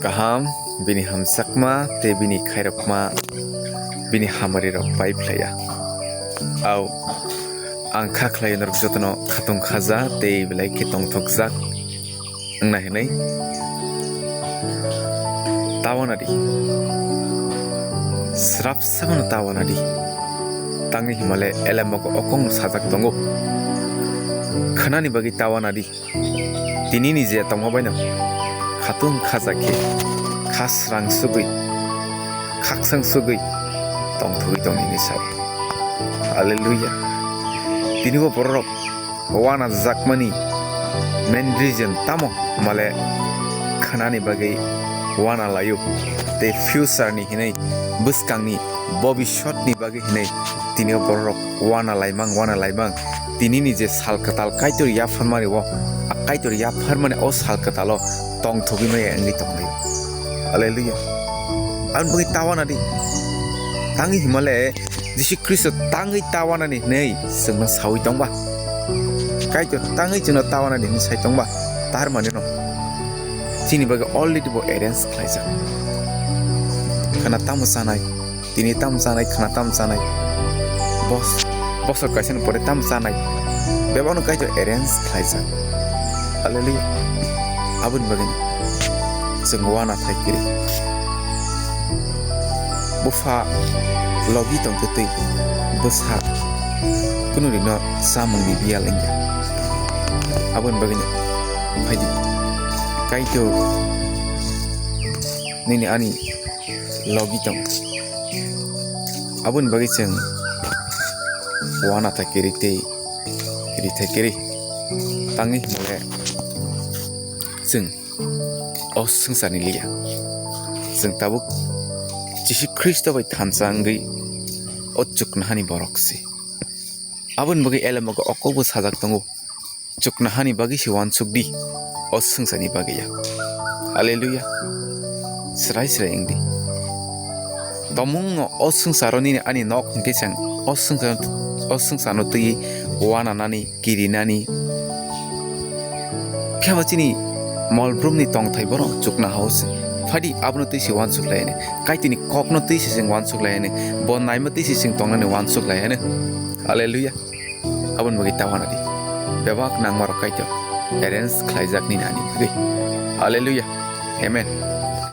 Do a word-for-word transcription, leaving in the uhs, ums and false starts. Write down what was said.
Kaham, bini hamjakma tei bini khairokma, bini hamari rok pai phlaiya. Au, ang kha khlai norok jotono khatung khaja tei belai khe tongthokjak wngna hinwi tawana di. Srap sabano tawana di. Tangni himale elembok okong sajak tongo. Khanani bagwi tawana di. Tini ni je tongma baino khatung khaja khe kha srang sugwi, khaksang sugwi tongthogwi tongni hinwi sao. Hallelujah. Tini bo bororok wana jakmani main reason tamo male khanani bagwi wana laio tei future ni hinwi bwskangni bobiswt ni bagwi hinwi tini o bororok wana laimang, wana laimang. Tini ni je sal kwtal Kaitor yapharmani o, a Kaitor yapharmani o sal kwtalo tongthogwi maya wngwi tonglaio. Hallelujah. Aboni bagwi tawana di. Tangwi himale Jisu Khristo tangwi tawanani hinwi chwngno sawi tongba. Kaitor tangwi chwngno tawanani hinwi sai tongba. Tar manino chini bagwi already bo arrange khlaijak. Khana tamo chanai, tini tamo chanai, khana tamo chanai. Bos, bosor kaisani pore tamo chanai. Bebakno Kaitor arrange khlaijak. Hallelujah. Aboni bagwi chwng wana thai kwrwi. Bupha logi tongtwtwi bwsa kunu rino chamungni biyal wngya. Aboni bagwino phaidi, Kaitor nini ani logi tong. Aboni bagwi chwng wana thai kwrwi tei rithai kwrwi tangwi hwnle chwng o swngcharni liya. Chwng tabuk Jisu Khristo bai thansa wngwi o chuknohani borok se. Aboni bagwi elembok o kokbo sajak tongo, chuknohani bagwi se uansuk di, o swngcharni bagwi ya. Hallelujah. Srai srai wng di. Tomungno o swngcharo nini ani nok hwnkhe chwng o swngchar-, o swngcharno twiwi uananani kirinani. Phiya ba chini molbrumni tongthai bono chukna hao se. Phaidi abono twi se uansuk lai ani. Kaitorni kokno twi se chwng uansuk lai ani. Bo naima twi se chwng tongnani uansuk lai ani. Hallelujah. Aboni bagwi tawana di. Bebak nangmarok Kaitor arrange khlaijak nini ani bagwi. Hallelujah. Amen.